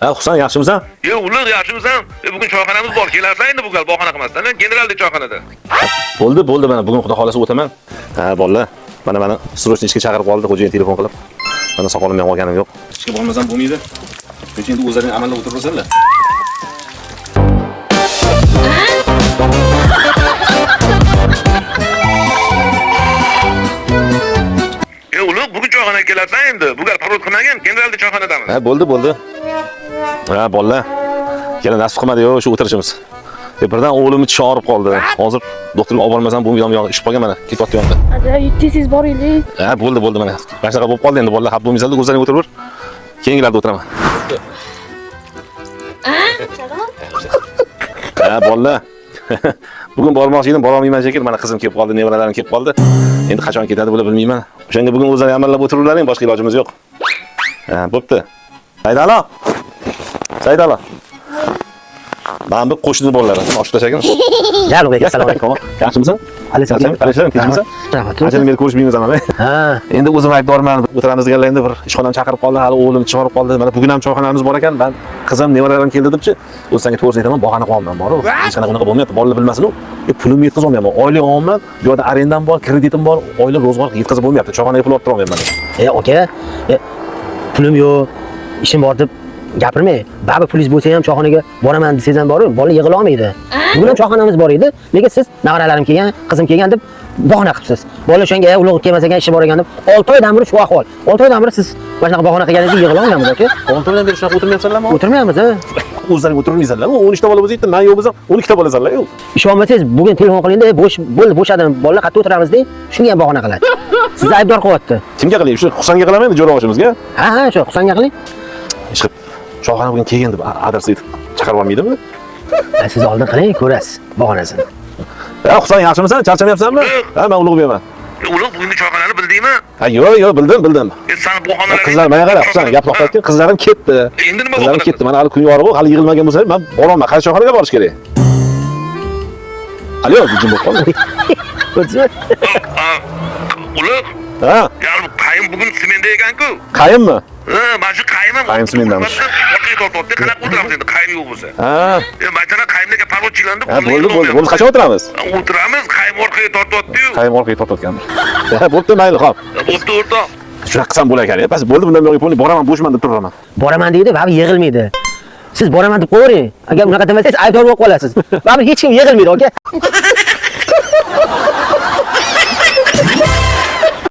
Ha, Husan, yaxshimisan? Yo, Ulug', yaxshimisan? Bugun choyxonamiz bor, kelarsan endi bu gal bahona qilmasdan, generalda choyxonada. Bo'ldi, bo'ldi, mana bugun xudo xolasa o'taman. Ha, bolalar, mana meni срочно ishga chaqirib qoldi, xo'jayin telefon qilib. Mana soqolimni ham olganim yo'q. Ishga bormasam bo'lmaydi. Chunki endi o'zlaring amallab o'tiraversanlar. Ulug', bugun choyxonaga kelarsan endi. Bu gal parod qilmagin, generalda choyxonadamiz. Ha, bo'ldi, bo'ldi. Ha, bolalar. Yana nasib qilmadi-yu, shu o'tirishimiz. Birdan o'g'limni tishi og'rib qoldi. Hozir doktorga olib bormasam bo'lmaydi, yog'i ishib qolgan mana, ketyapti yonda. Tez-tez boraylik. Ha, bo'ldi, bo'ldi mana. Mana shunaqa bo'lib qoldi endi bolalar, xafa bo'lmaysanlar, o'zlaring o'tiraver. Keyingilarda o'tiraman. Ha, bolalar. Bugun bormoqchi edim, bora olmayman shekilli. Mana qizim kelib qoldi, nevaralarim kelib qoldi. Endi qachon ketadi bular bilmayman. O'shanga bugun o'zlaring amallab o'tiruvlaring, boshqa ilojimiz yo'q. Ha, bo'pti. Saidalo. Saidalo. Mana bu qo'shni bolalar. Oshib tashlagin. Ya Ulug'bek, assalomu alaykum. Yaxshimisan? Alaykum. Alaykum, tinchmisan? Rahmat. Qanchadan beri ko'rishmaymiz mana. Ha, Endi o'zim aybdorman. O'tiramiz deganlar endi bir ishxonam chaqirib qoldi, hali o'g'lim chiqarib qoldi. Mana bugun ham choyxonamiz bor ekan. Men qizim, nevaralarim keldi debchi, o'zi senga to'g'risini aytaman, bahona qilyapman bor. Hech qanaqa unaqa bo'lmayapti. Bolalar bilmasin u. Pulimni yetkaza olmayapman. Oylik olmayman, bu yerda arendam bor, kreditim bor, oylik ro'zg'or yetkazib bo'lmayapti. Choyxonaga pul olib tura olmayapman. Aka, pulim yo'q, ishim bor deb gapirmang. Baribir pulingiz bo'lsa ham choyxonaga boraman desangiz ham borib, bola yig'ila olmaydi. Bugun ham choyxonamiz bor edi, lekin siz nevaralarim kelgan, qizim kelgan deb bahona qilibsiz. Bola o'shanga Ulug' kelmas ekan, ishi bor ekan deb 6 oydan beri shu ahvol. 6 oydan beri siz mana shunaqa bahona qilganingizga yig'ila olmaymiz aka. 6 oydan beri shunaqa o'tirmayapsanlarmi? O'tirmaymiz, ha. O'zlaring o'tirmaysanlarmi? 13 ta bola bo'lsa yetti, men yo'q bo'lsam 12 ta bo'lasanlar, yo'q. Ishonmasangiz bugun telefon qilingda, bo'sh bo'ldi, bo'shadim, bolalar qayerda o'tiramiz deng, shunga ham bahona qiladi. Sizni aybdor qilyapti. Kimga qilay? Shu Husanga qilaman endi jo'raboshimizga. Ha, ha, shu Husanga qiling. Ishqib, choyxona bugun kelgan deb adres aytib chaqirib olmaydimi? Siz oldin qiling, ko'rasiz bahonasini. Ha, Husan, yaxshimisan? Charchamayapsanmi? Ha, men Ulug'bekman. Ulug', bugungi choyxonani bildingmi? Ha, yo'q, yo'q, bildim, bildim. Sani bahonalar. Qizlar, mana qara, Husan, gap to'xtatgin. Qizlarim ketdi. Endi nima Qizlarim bahona ketdi. Mana hali kun yorug', hali yig'ilmagan bo'lsa, men borolman. Qaysi choyxonaga borish kerak? Alo, jim bo'lib qoldi. Ko'rdingizmi? Ulug', Ha, ya qayim bugun smenda ekan-ku. qayimmi? Ha, mana shu qayim ham. Qayim smendamish. Orqaga tortyapti, qanaqa o'tiramiz endi qayim yo'q bo'lsa. Ha, Masalan, qayimga parvochilandi. ha, bo'ldi, bo'ldi. Bo'ldi, qachon o'tiramiz? O'tiramiz, qayim orqaga tortyapti-yu. Qayim orqaga tortayotgandir. Ha, bo'pti, mayli, xo'p. Bo'pti, o'rtoq. Shunaqa qilsam bo'lar ekan. Bas, bo'ldi, bundan buyog'iga pulni boraman, bo'shman deb turaman. Boraman deydi, baribir yig'ilmaydi. Siz boraman deb qo'yavering. Agar unaqa demasangiz aybdor bo'lib qolasiz. Baribir hech kim yig'ilmaydi, aka.